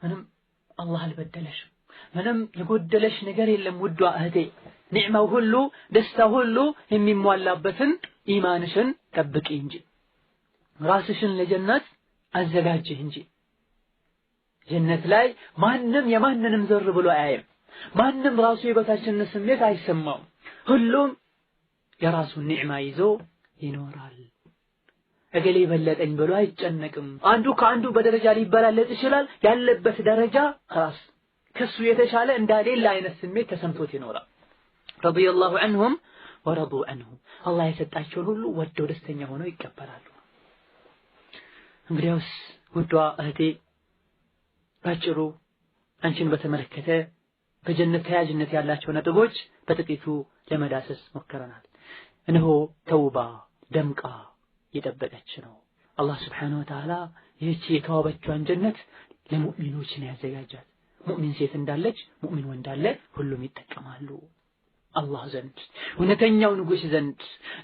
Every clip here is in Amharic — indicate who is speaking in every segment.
Speaker 1: ምንም አላህ አልበደለሽም። ምንም የጎደለሽ ነገር የለም ውዷ እህቴ። ኒዕማው ሁሉ ደስታ ሁሉ የሚሟላበትን ኢማንሽን ጠብቂ እንጂ ራስሽን ለጀነት አዘጋጅ እንጂ። ጀነት ላይ ማንም የማንንም ዘር ብሎ አያይም። ማንም ራሱ የበታችነት ስሜት አይሰማውም። ሁሉም የራሱን ኒዕማ ይዞ ይኖራል። እገሌ በለጠኝ ብሎ አይጨነቅም። አንዱ ከአንዱ በደረጃ ሊበላለጥ ይችላል። ያለበት ደረጃ ራስ ከሱ የተሻለ እንዳሌለ አይነት ስሜት ተሰምቶት ይኖራል። ረዲየላሁ ዐንሁም ወረዱ ዐንሁ አላህ የሰጣቸውን ሁሉ ወደው ደስተኛ ሆነው ይቀበላሉ። እንግዲያውስ ውዷ እህቴ ባጭሩ አንቺን በተመለከተ በጀነት ተያያዥነት ያላቸው ነጥቦች በጥቂቱ ለመዳሰስ ሞክረናል። እነሆ ተውባ ደምቃ የጠበቀች ነው። አላህ ስብሓነሁ ወተዓላ ይህች የተዋበችዋን ጀነት ለሙእሚኖች ነው ያዘጋጃት። ሙእሚን ሴት እንዳለች ሙእሚን ወንድ አለ፣ ሁሉም ይጠቀማሉ። አላህ ዘንድ እውነተኛው ንጉሥ ዘንድ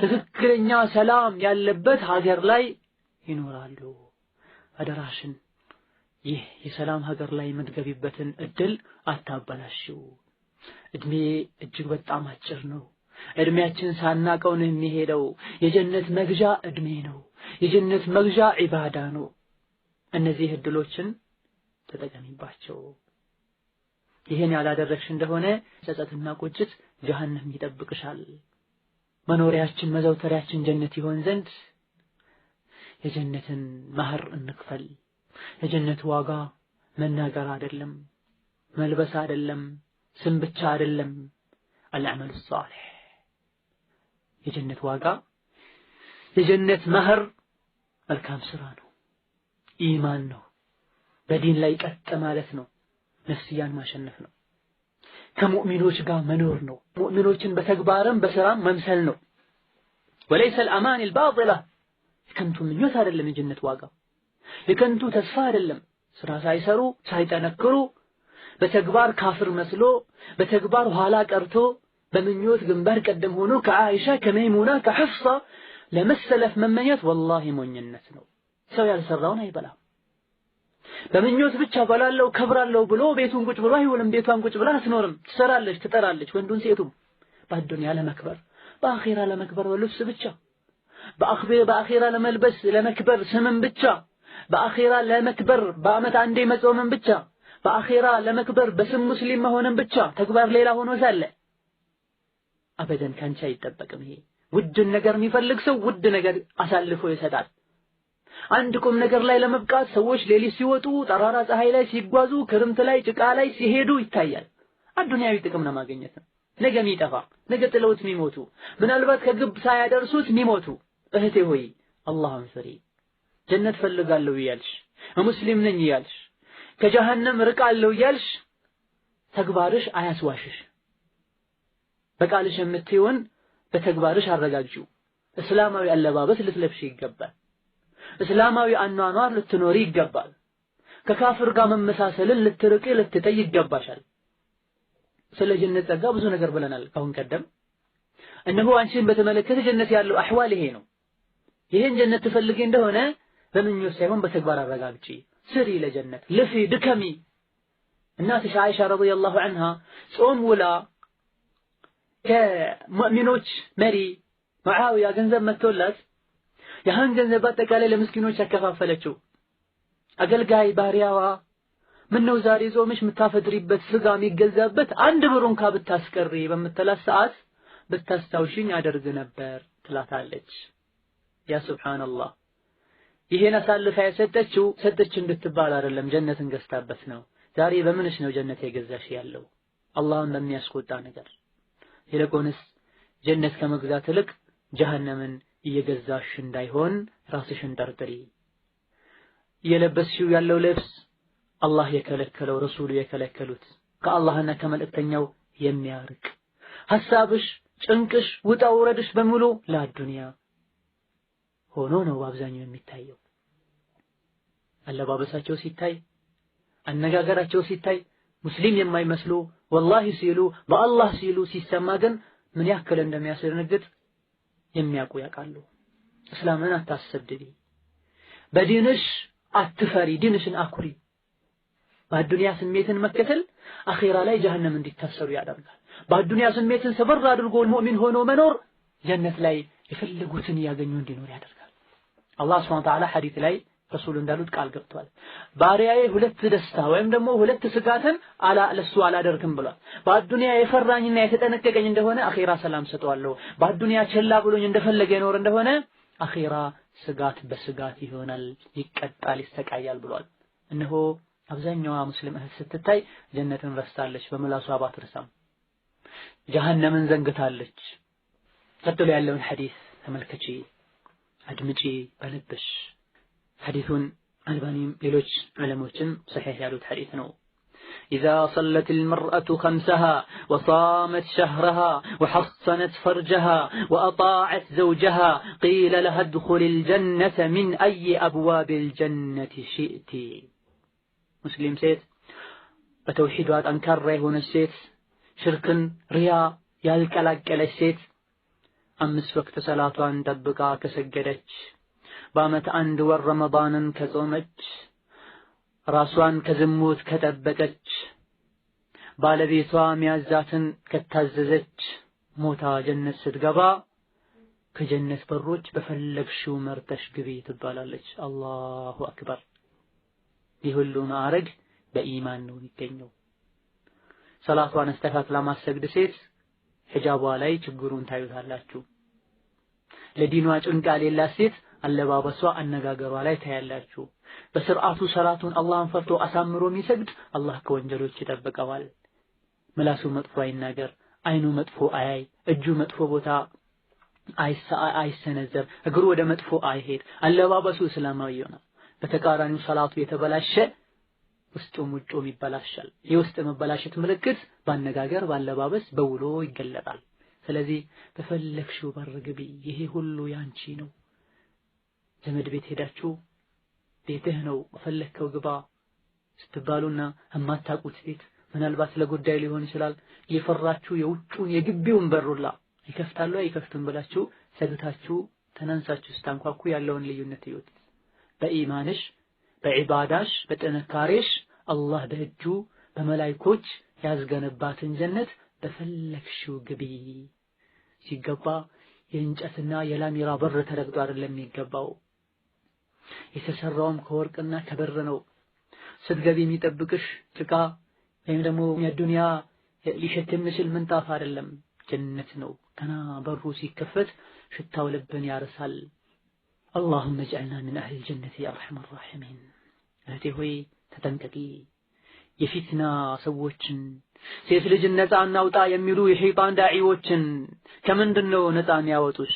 Speaker 1: ትክክለኛ ሰላም ያለበት ሀገር ላይ ይኖራሉ። አደራሽን ይህ የሰላም ሀገር ላይ የምትገቢበትን እድል አታበላሽው። እድሜ እጅግ በጣም አጭር ነው። እድሜያችን ሳናቀው ነው የሚሄደው። የጀነት መግዣ እድሜ ነው። የጀነት መግዣ ዒባዳ ነው። እነዚህ እድሎችን ተጠቀሚባቸው። ይህን ያላደረግሽ እንደሆነ ጸጸትና ቁጭት ጀሀነም ይጠብቅሻል። መኖሪያችን መዘውተሪያችን ጀነት ይሆን ዘንድ የጀነትን መህር እንክፈል። የጀነት ዋጋ መናገር አይደለም፣ መልበስ አይደለም፣ ስም ብቻ አይደለም። አልዐመሉ ሷሊህ የጀነት ዋጋ የጀነት መህር መልካም ስራ ነው፣ ኢማን ነው፣ በዲን ላይ ቀጥ ማለት ነው፣ ነፍስያን ማሸነፍ ነው፣ ከሙእሚኖች ጋር መኖር ነው፣ ሙእሚኖችን በተግባርም በስራም መምሰል ነው። ወለይሰ አልአማኒ አልባጢላ የከንቱ ምኞት አይደለም የጀነት ዋጋ፣ የከንቱ ተስፋ አይደለም። ስራ ሳይሰሩ ሳይጠነክሩ በተግባር ካፍር መስሎ በተግባር ኋላ ቀርቶ በምኞት ግንባር ቀደም ሆኖ ከአይሻ ከመይሙና ከሐፍሳ ለመሰለፍ መመኘት ወላሂ ሞኝነት ነው። ሰው ያልሰራውን አይበላም። በምኞት ብቻ በላለው ከብራለው ብሎ ቤቱን ቁጭ ብሎ አይውልም። ቤቷን ቁጭ ብላ አትኖርም። ትሰራለች፣ ትጠራለች። ወንዱን ሴቱም በአዱንያ ለመክበር በአኺራ ለመክበር በልብስ ብቻ በአኺራ ለመልበስ ለመክበር ስምን ብቻ በአኺራ ለመክበር በአመት አንዴ መጾምን ብቻ በአኺራ ለመክበር በስም ሙስሊም መሆንን ብቻ ተግባር ሌላ ሆኖ ሳለ አበደን ካንቺ አይጠበቅም። ይሄ ውድ ነገር የሚፈልግ ሰው ውድ ነገር አሳልፎ ይሰጣል። አንድ ቁም ነገር ላይ ለመብቃት ሰዎች ሌሊት ሲወጡ፣ ጠራራ ፀሐይ ላይ ሲጓዙ፣ ክርምት ላይ ጭቃ ላይ ሲሄዱ ይታያል። አዱንያዊ ጥቅም ለማግኘት ነው። ነገ የሚጠፋ ነገ ጥለውት የሚሞቱ ምናልባት ከግብ ሳያደርሱት የሚሞቱ። እህቴ ሆይ አላህን ፍሪ። ጀነት ፈልጋለሁ እያልሽ ሙስሊም ነኝ እያልሽ ከጀሃነም ርቃለሁ እያልሽ ተግባርሽ አያስዋሽሽ። በቃልሽ የምትይውን በተግባርሽ አረጋግጪው። እስላማዊ አለባበስ ልትለብሽ ይገባል። እስላማዊ አኗኗር ልትኖሪ ይገባል። ከካፍር ጋር መመሳሰልን ልትርቂ ልትጠይ ይገባሻል። ስለ ጀነት ጸጋ ብዙ ነገር ብለናል ካሁን ቀደም። እነሆ አንቺን በተመለከተ ጀነት ያለው አህዋል ይሄ ነው። ይሄን ጀነት ትፈልጊ እንደሆነ በምኞት ሳይሆን በተግባር አረጋግጪ። ስሪ ለጀነት ልፊ፣ ድከሚ። እናትሽ አይሻ ረዲየላሁ ዐንሃ ጾም ውላ ከሙእሚኖች መሪ ሙዓዊያ ገንዘብ መጥቶላት ያህን ገንዘብ በአጠቃላይ ለምስኪኖች ያከፋፈለችው። አገልጋይ ባሪያዋ ምነው ዛሬ ጾምሽ የምታፈጥሪበት ስጋ የሚገዛበት አንድ ብር እንኳ ብታስቀሪ በምትላት ሰዓት ብታስታውሽኝ አደርግ ነበር ትላታለች። ያ ሱብሃንአላህ፣ ይሄን አሳልፋ የሰጠችው ሰጠች እንድትባል አይደለም፣ ጀነትን ገዝታበት ነው። ዛሬ በምንሽ ነው ጀነት የገዛሽ ያለው? አላህን በሚያስቆጣ ነገር። ይልቁንስ ጀነት ከመግዛት ይልቅ ጀሀነምን እየገዛሽ እንዳይሆን ራስሽን ጠርጥሪ። እየለበስሽው ያለው ልብስ አላህ የከለከለው ረሱሉ የከለከሉት ከአላህና ከመልእክተኛው የሚያርቅ ሐሳብሽ፣ ጭንቅሽ፣ ውጣ ውረድሽ በሙሉ ለአዱንያ ሆኖ ነው በአብዛኛው የሚታየው። አለባበሳቸው ሲታይ፣ አነጋገራቸው ሲታይ ሙስሊም የማይመስሉ ወላሂ ሲሉ በአላህ ሲሉ ሲሰማ ግን ምን ያክል እንደሚያስደነግጥ የሚያውቁ ያውቃሉ። እስላምን አታሰድቢ፣ በዲንሽ አትፈሪ፣ ዲንሽን አኩሪ። በአዱንያ ስሜትን መከተል አኺራ ላይ ጀሀነም እንዲታሰሩ ያደርጋል። በአዱንያ ስሜትን ሰበር አድርጎ ሙእሚን ሆኖ መኖር ጀነት ላይ የፈለጉትን እያገኙ እንዲኖር ያደርጋል። አላህ ሱብሓነሁ ወተዓላ ሐዲስ ላይ ረሱል እንዳሉት ቃል ገብቷል። ባሪያዬ ሁለት ደስታ ወይም ደግሞ ሁለት ስጋትን ለሱ አላደርግም ብሏል። በአዱንያ የፈራኝና የተጠነቀቀኝ እንደሆነ አኺራ ሰላም ሰጠዋለሁ። በአዱንያ ቸላ ብሎኝ እንደፈለገ ይኖር እንደሆነ አኺራ ስጋት በስጋት ይሆናል፣ ይቀጣል፣ ይሰቃያል ብሏል። እነሆ አብዛኛዋ ሙስሊም እህት ስትታይ ጀነትን ረስታለች፣ በምላሷ ባትረሳም ጀሀነምን ዘንግታለች። ቀጥሎ ያለውን ሐዲስ ተመልከቺ፣ አድምጪ በልብሽ። ሐዲሱን አልባኒም ሌሎች ዑለሞችም ሰሒህ ያሉት ሐዲስ ነው። إذا صلت المرأة خمسها وصامت شهرها وحصنت فرجها وأطاعت زوجها قيل لها ادخل الجنة من أي أبواب الجنة شئت። ሙስሊም ሴት በተውሂዷ ጠንካራ የሆነች ሴት፣ ሽርክን ሪያ ያልቀላቀለች ሴት 5 ወቅት ሰላቷን ጠብቃ ከሰገደች፣ በዓመት 1 ወር ረመዳንን ከጾመች፣ ራሷን ከዝሙት ከጠበቀች፣ ባለቤቷ ሚያዛትን ከታዘዘች፣ ሞታ ጀነት ስትገባ ከጀነት በሮች በፈለግሽው መርጠሽ ግቢ ትባላለች። አላሁ አክበር። ይህ ሁሉ ማዕረግ በኢማን ነው የሚገኘው። ሰላቷን አስተካክላ ማሰግድ ሴት ሒጃቧ ላይ ችግሩን ታዩታላችሁ። ለዲኗ ጭንቃ የሌላት ሴት አለባበሷ፣ አነጋገሯ ላይ ታያላችሁ። በስርዓቱ ሰላቱን አላህን ፈርቶ አሳምሮ የሚሰግድ አላህ ከወንጀሎች ይጠብቀዋል። ምላሱ መጥፎ አይናገር፣ አይኑ መጥፎ አያይ፣ እጁ መጥፎ ቦታ አይሰነዘር፣ እግሩ ወደ መጥፎ አይሄድ፣ አለባበሱ እስላማዊ ይሆናል። በተቃራኒው ሰላቱ የተበላሸ ውስጡም ውጩም ይበላሻል። የውስጥ መበላሸት ምልክት ባነጋገር፣ ባለባበስ፣ በውሎ ይገለጣል። ስለዚህ በፈለግሽው በር ግቢ፣ ይሄ ሁሉ ያንቺ ነው። ዘመድ ቤት ሄዳችሁ ቤትህ ነው በፈለግከው ግባ ስትባሉና የማታውቁት ቤት ምናልባት ለጉዳይ ሊሆን ይችላል እየፈራችሁ የውጩን የግቢውን በሩላ ይከፍታሉ አይከፍቱም ብላችሁ ሰግታችሁ ተናንሳችሁ ስታንኳኩ ያለውን ልዩነት እዩት። በኢማንሽ፣ በዒባዳሽ፣ በጥንካሬሽ አላህ በእጁ በመላይኮች ያስገነባትን ጀነት በፈለግሽው ግቢ። ሲገባ የእንጨትና የላሜራ በር ተረግጦ አይደለም የሚገባው፣ የተሰራውም ከወርቅና ከብር ነው። ስትገቢ የሚጠብቅሽ ጭቃ ወይም ደግሞ የዱንያ ሊሸት የሚችል ምንጣፍ አይደለም፣ ጀነት ነው። ገና በሩ ሲከፈት ሽታው ልብን ያርሳል። اللهم اجعلنا من أهل الجنة يا أرحم الراحمين። እህቴ ሆይ ተጠንቀቂ። የፊትና ሰዎችን ሴት ልጅን ነፃ እናውጣ የሚሉ የሸይጣን ዳዒዎችን ከምንድን ነው ነፃ የሚያወጡሽ?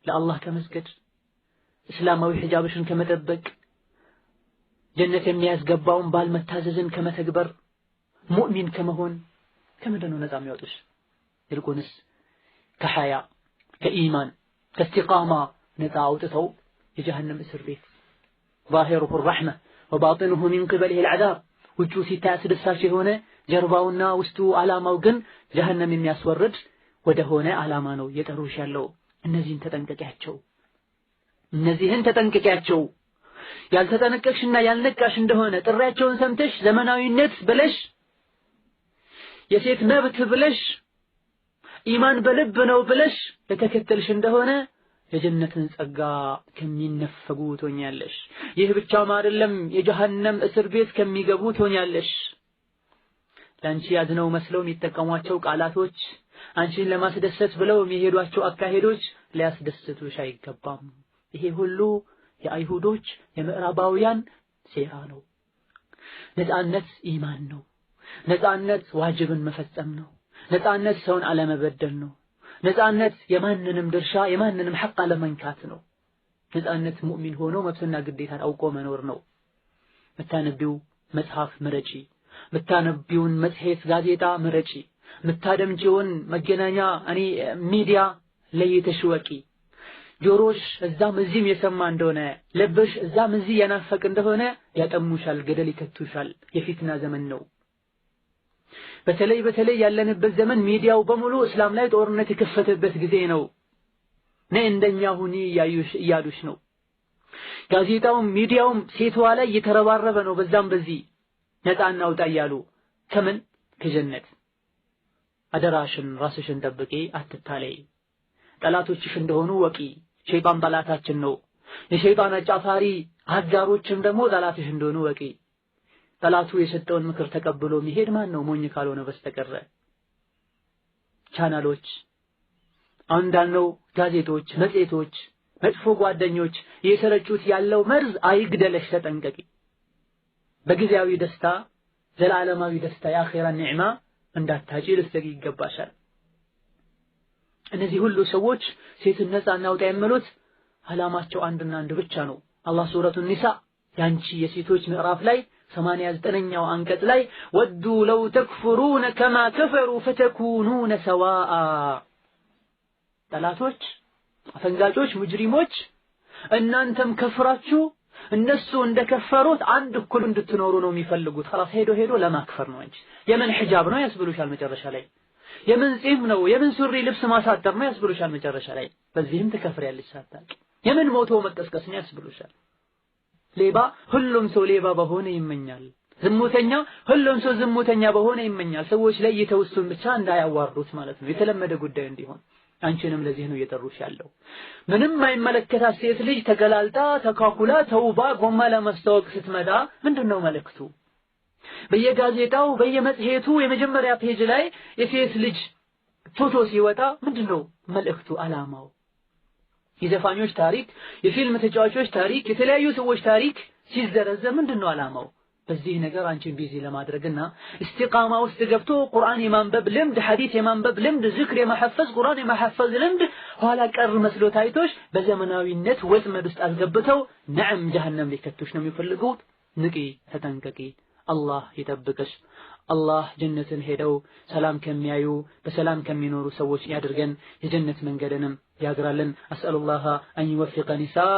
Speaker 1: ለአላህ ከመስገድ፣ እስላማዊ ሒጃብሽን ከመጠበቅ፣ ጀነት የሚያስገባውን ባል መታዘዝን ከመተግበር፣ ሙእሚን ከመሆን ከምንድን ነው ነፃ የሚያወጡሽ? ይልቁንስ ከሐያ፣ ከኢማን፣ ከእስቲቃማ ነፃ አውጥተው የጀሀነም እስር ቤት ظاهره الرحمة وباطنه من قبله العذاب ውጩ ሲታይ አስደሳች የሆነ ጀርባውና ውስጡ ዓላማው ግን ጀሀነም የሚያስወርድ ወደሆነ ዓላማ ነው የጠሩሽ ያለው። እነዚህን ተጠንቀቂያቸው፣ እነዚህን ተጠንቀቂያቸው። ያልተጠነቀቅሽና ያልነቃሽ እንደሆነ ጥሪያቸውን ሰምተሽ ዘመናዊነት ብለሽ የሴት መብት ብለሽ ኢማን በልብ ነው ብለሽ የተከተልሽ እንደሆነ የጀነትን ጸጋ ከሚነፈጉ ትሆኛለሽ። ይህ ብቻም አይደለም፣ የጀሀነም እስር ቤት ከሚገቡ ትሆኛለሽ። ለአንቺ ያዝነው መስለው የሚጠቀሟቸው ቃላቶች፣ አንቺን ለማስደሰት ብለው የሚሄዷቸው አካሄዶች ሊያስደስቱሽ አይገባም። ይሄ ሁሉ የአይሁዶች የምዕራባውያን ሴራ ነው። ነፃነት ኢማን ነው። ነፃነት ዋጅብን መፈጸም ነው። ነፃነት ሰውን አለመበደል ነው። ነፃነት የማንንም ድርሻ የማንንም ሐቅ አለመንካት ነው። ነፃነት ሙእሚን ሆኖ መብትና ግዴታን አውቆ መኖር ነው። ምታነቢው መጽሐፍ ምረጪ፣ ምታነቢውን መጽሔት ጋዜጣ ምረጪ፣ ምታደምጪውን መገናኛ እኔ ሚዲያ ለይተሽ ወቂ። ጆሮሽ እዛም እዚህም የሰማ እንደሆነ ልብሽ እዛም እዚህ የናፈቅ እንደሆነ ያጠሙሻል፣ ገደል ይከቱሻል። የፊትና ዘመን ነው። በተለይ በተለይ ያለንበት ዘመን ሚዲያው በሙሉ እስላም ላይ ጦርነት የከፈተበት ጊዜ ነው። ነይ እንደኛ ሁኒ እያሉሽ ነው። ጋዜጣውም ሚዲያውም ሴቷ ላይ እየተረባረበ ነው። በዛም በዚህ ነፃ እናውጣ እያሉ ከምን ከጀነት። አደራሽን ራስሽን ጠብቂ፣ አትታለይ። ጠላቶችሽ እንደሆኑ ወቂ። ሸይጣን ጠላታችን ነው። የሸይጣን አጫፋሪ አጋሮችም ደግሞ ጠላትሽ እንደሆኑ ወቂ። ጠላቱ የሰጠውን ምክር ተቀብሎ የሚሄድ ማን ነው ሞኝ ካልሆነ በስተቀር? ቻናሎች፣ አሁን እንዳልነው ጋዜጦች፣ መጽሔቶች፣ መጥፎ ጓደኞች እየሰረጩት ያለው መርዝ አይግደለሽ፣ ተጠንቀቂ። በጊዜያዊ ደስታ ዘላለማዊ ደስታ የአኺራ ኒዕማ እንዳታጪ ልትሰጊ ይገባሻል። እነዚህ ሁሉ ሰዎች ሴትን ነፃ እናውጣ የሚሉት ዓላማቸው አንድና አንድ ብቻ ነው። አላህ ሱረቱ ኒሳ ያንቺ የሴቶች ምዕራፍ ላይ 89ኛው አንቀጽ ላይ ወዱ ለው ተክፍሩነ ከማ ከፈሩ ፈተኩኑነ ሰዋአ። ጠላቶች፣ አፈንጋጮች፣ ሙጅሪሞች እናንተም ከፍራችሁ እነሱ እንደከፈሩት አንድ እኩል እንድትኖሩ ነው የሚፈልጉት። خلاص ሄዶ ሄዶ ለማክፈር ነው እንጂ የምን ሒጃብ ነው ያስብሉሻል መጨረሻ ላይ፣ የምን ጺም ነው፣ የምን ሱሪ ልብስ ማሳጠር ነው ያስብሉሻል መጨረሻ ላይ። በዚህም ትከፍሪያለሽ ሳታውቂ። የምን ሞቶ መቀስቀስ ነው ያስብሉሻል። ሌባ ሁሉም ሰው ሌባ በሆነ ይመኛል። ዝሙተኛ ሁሉም ሰው ዝሙተኛ በሆነ ይመኛል። ሰዎች ለይተው እሱን ብቻ እንዳያዋሩት ማለት ነው፣ የተለመደ ጉዳይ እንዲሆን። አንቺንም ለዚህ ነው እየጠሩሽ ያለው። ምንም አይመለከታት ሴት ልጅ ተገላልጣ ተካኩላ ተውባ ጎማ ለማስተዋወቅ ስትመጣ ምንድነው መልእክቱ? በየጋዜጣው በየመጽሔቱ የመጀመሪያ page ላይ የሴት ልጅ ፎቶ ሲወጣ ምንድነው መልእክቱ? ዓላማው? የዘፋኞች ታሪክ፣ የፊልም ተጫዋቾች ታሪክ፣ የተለያዩ ሰዎች ታሪክ ሲዘረዘር ምንድነው ዓላማው? በዚህ ነገር አንቺን busy ለማድረግና እስቲቃማ ውስጥ ገብቶ ቁርአን የማንበብ ልምድ፣ ሐዲስ የማንበብ ልምድ፣ ዝክር የማሐፈዝ፣ ቁርአን የማሐፈዝ ልምድ ኋላ ቀር መስሎ ታይቶሽ በዘመናዊነት ወጥመድ ውስጥ አስገብተው ነዓም ጀሀነም ሊከቱሽ ነው የሚፈልጉት። ንቂ፣ ተጠንቀቂ። አላህ ይጠብቅሽ። አላህ ጀነትን ሄደው ሰላም ከሚያዩ በሰላም ከሚኖሩ ሰዎች ያድርገን። የጀነት መንገድንም ያግራልን። አስአሉላህ አን ይወፍቀ ኒሳአ